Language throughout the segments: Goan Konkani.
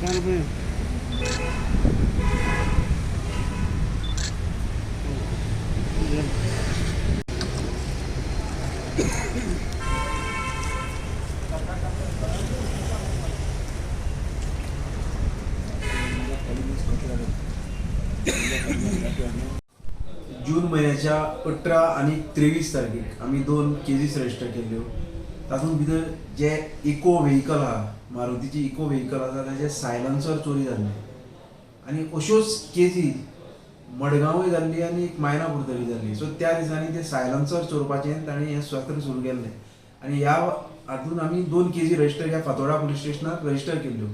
रुपये। जून म्हयन्याच्या 18 आनी 23 तारखेक आमी 2 केजीस रजिस्टर केल्ल्यो। तातूंत भितर जे इको व्हेकल आहा, मारुतीची इको व्हेकल आसा, ताचे सायलन्सर चोरी जाल्ले आनी अश्योच केजी मडगांवूय जाल्ली आनी एक मायना कुर्तरी जाल्ली। सो त्या दिसांनी ते सायलन्सर चोरपाचें ताणें हें सत्र सुरू केल्लें आनी ह्या हातूंत आमी 2 केजी रजिस्टर ह्या फातोर्डा पुलीस स्टेशनार रजिस्टर केल्ल्यो।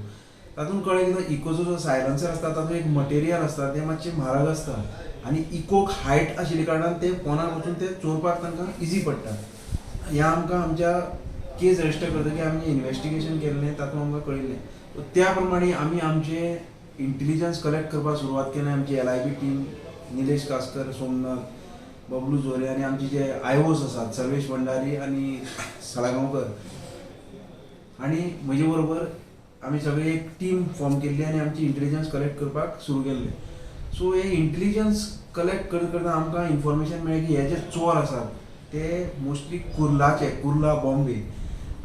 तातूंत कळ्ळें की इकोचो जो सायलन्सर आसता तातूंत एक मटेरियल आसता तें मातशें म्हारग आसता आनी इकोक हायट आशिल्ल्या कारणान ते पोनाक वचून ते चोरपाक तांकां इजी पडटा। ह्या आमकां आमच्या केस रजिस्टर करतकीर आमी इन्वेस्टिगेशन केल्लें तातूंत आमकां कळिल्लें। त्या प्रमाणे आमी आमचें इंटेलिजन्स कलेक्ट करपाक सुरवात केलें। आमची LIB team, Nilesh Kaskar, Somnath, Bablu Zore आनी आमचे जे आयओस आसात सर्वेश भंडारी आनी सळगांवकर आनी म्हजे बरोबर आमी सगळे एक टीम फॉर्म केल्ली आनी आमची इंटेलिजन्स कलेक्ट करपाक सुरू केल्लें। सो हे इंटेलिजन्स कलेक्ट करता करता आमकां इन्फॉर्मेशन मेळ्ळें की हे जे चोर आसात ते मोस्टली कुर्लाचे, कुर्ला बॉम्बे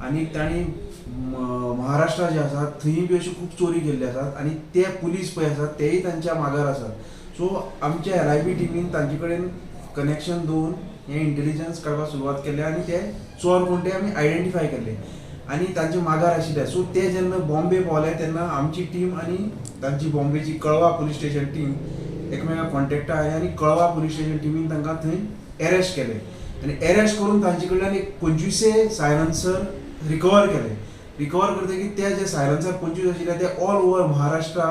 आनी तांणी महाराष्ट्रा जे आसा थंय बी अश्यो खूब चोरी केल्ली आसात आनी ते पुलीस पळय आसात तेय तांच्या मागार आसात। सो आमच्या LIB टिमीन तांचे कडेन कनेक्शन दवरून हें इंटेलिजन्स काडपाक सुरवात केली आनी ते चोर कोण ते आमी आयडेंटिफाय केले आनी तांचे मागार आशिल्ले। सो ते जेन्ना बॉम्बे पावले तेन्ना आमची टीम आनी तांची बॉम्बेची कळवा पुलीस स्टेशन टीम एकमेकां कॉन्टेक्टा आयले आनी कळवा पुलीस स्टेशन टिमीन तांकां थंय एरेस्ट केले आनी एरेस्ट करून तांचे कडल्यान एक 25 सायलन्सर रिकवर केले। रिकवर करतकीर ते जे सायलन्सर 25 आशिल्ले ते ऑल ओवर महाराष्ट्रा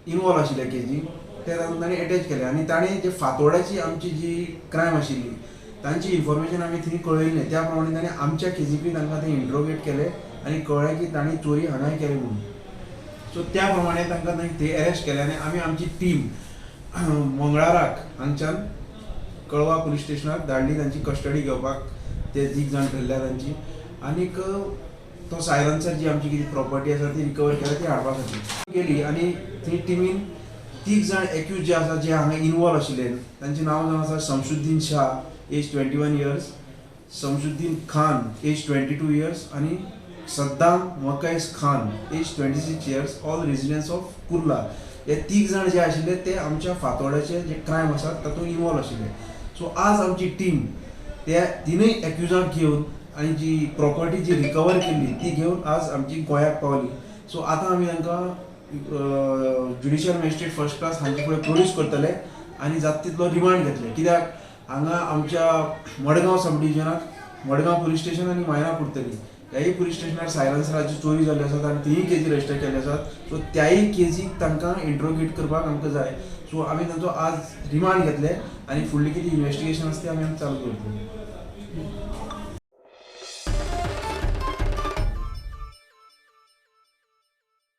इनवॉल्व आशिल्ले केजी ते तातूंत तांणी एटॅच केले आनी ताणें जे फातोर्ड्याची आमची जी क्रायम आशिल्ली तांची इन्फॉर्मेशन आमी थंय कळयल्लें। त्या प्रमाणे ताणें आमच्या केजीपी तांकां थंय इंट्रोगेट केले आनी कळ्ळें की तांणी चोरी हांगाय केली म्हणून। सो त्या प्रमाणे तांकां थंय एरेस्ट केले आनी आमी आमची टीम मंगळाराक हांगच्यान कळवा पुलीस स्टेशनार धाडली तांची कस्टडी घेवपाक। ते 3 जाण धरल्या तांची आनीक तो सायलन्सर जी आमची कितें प्रॉपर्टी आसा ती रिकवर केल्या ती हाडपा खातीर गेली आनी थंय टिमीन 3 जाण एक्यूज जे आसा जे हांगा इनवॉल्व आशिल्ले तांचें नांव जावन आसा Shamsuddin Shah age 21 years, Shamsuddin Khan age 22 years आनी Saddam Makais Khan age 26 years, all residents of Kurla. हे 3 जाण जे आशिल्ले ते आमच्या फातोर्ड्याचे जे क्रायम आसात तातूंत इनवॉल्व आशिल्ले। सो आज आमची टीम त्या 3 एक्युजांक घेवन आनी जी प्रॉपर्टी जी रिकवर केल्ली ती घेवन आज आमची गोंयाक पावली। सो आतां आमी तांकां ज्युडिशियल मॅजिस्ट्रेट फर्स्ट क्लास हांचे फुडें प्रोड्यूस करतले आनी जाता तितलो रिमांड घेतले। कित्याक हांगा आमच्या मडगांव सब डिविजनाक मडगांव पुलीस स्टेशन आनी मायना कुर्तली ह्याय पुलीस स्टेशनार सायलन्सराची चोरी जाल्ली आसात आनी तीय केजी रजिस्टर केल्ले आसात। सो त्याय केजीक तांकां इंट्रोगेट करपाक आमकां जाय। सो आमी तांचो आज रिमांड घेतले आनी फुडली कितें इन्वेस्टिगेशन आसा तें आमी चालू दवरतले।